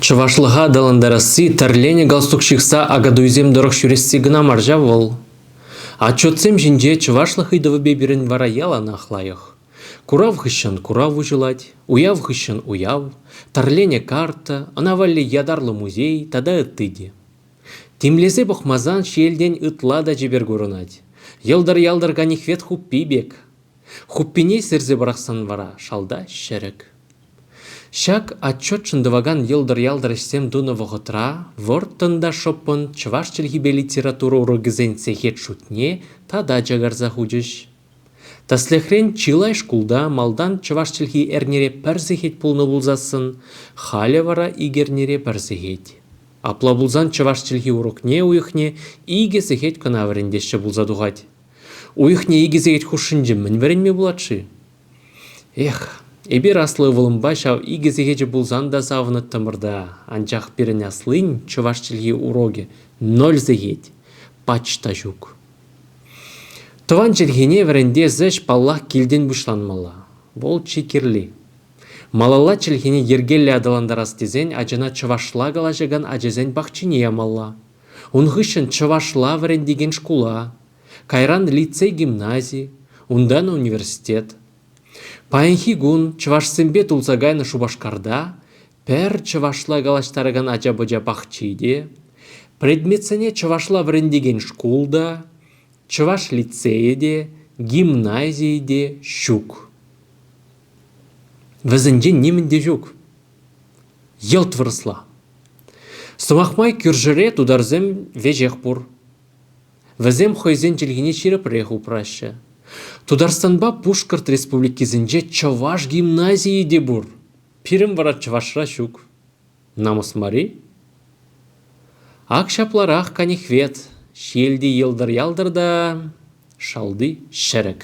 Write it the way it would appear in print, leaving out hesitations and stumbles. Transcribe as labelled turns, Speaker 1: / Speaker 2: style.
Speaker 1: Чӑвашлӑха аталантарасси тӗрленӗ галстук ҫыхса акатуйсем тӑрӑх ҫӳресси кӑна мар ҫав вӑл. Отчетсем ҫинче чӑвашлӑх ыйтӑвӗпе пирӗн вара яланах лайӑх. Курав хыҫҫӑн курав уҫӑлать, уяв хыҫҫӑн уяв, тӗрленӗ карта, ӑна валли ятарлӑ музей тата ытти те. Тимлесе пӑхмасан ҫиелтен ытла та чипер курӑнать. Йӑлтӑр-ялтӑр канихвет хуппи пек. Хуппине сирсе пӑрахсан вара шалта ҫӗрӗк. Ҫак отчетшӑн тӑвакан йӑлтӑр-ялтӑр ӗҫсем тунӑ вӑхӑтра вӑрттӑн та шӑппӑн чӑваш чӗлхипе литература урокӗсен сехет шутне тата чакарса хучӗҫ. Тӗслӗхрен, чылай шкулта малтан чӑваш чӗлхи эрнере пӗр сехет пулнӑ пулсассӑн, халӗ вара ик эрнере пӗр сехет. Апла пулсан чӑваш чӗлхи урокне уйӑхне икӗ сехет кӑна вӗрентеҫҫӗ пулса тухать. Уйӑхне икӗ сехет хушшинче мӗн вӗренме пулать-ши? Эх, эпир аслӑ ывӑлӑмпа ҫав икӗ сехечӗ пулсан та савӑнӑттӑмӑр та, анчах пирӗн аслин чӑваш чӗлхи урокӗ ноль сехет, пач та ҫук. Тӑван чӗлхене вӗрентес ӗҫ, паллах, килтен пуҫланмалла. Вӑл чи кирли. Малалла чӗлхене йӗркеллӗ аталантарас тесен ачана чӑвашла калаҫакан ачасен пахчине ямалла. Ун хыҫҫӑн чӑвашла вӗрентекен шкула, кайран лицей-гимнази, унтан университет. Паянхи кун чӑвашсемпе тулса кайнӑ Шупашкарта пӗр чӑвашла калаҫтаракан ача-пӑча пахчи те, предметсене чӑвашла вӗрентекен шкул та, чӑваш лицейӗ те, гимназийӗ те ҫук. Вӗсенчен нимӗн те ҫук. Йӑлт вырӑсла. Сӑмах май, кӳршӗре тутарсем веҫех пур. Вӗсем хӑйсен чӗлхине ҫирӗпрех упраҫҫӗ. Тутарстанпа Пушкӑрт республикисенче чӑваш гимназийӗ те пур. Пирӗн вара чӑвашра ҫук. Намӑс мар-и? Ак ҫапларах канихвет, ҫиелти йӑлтӑр-ялтӑр та шалти ҫӗрӗк.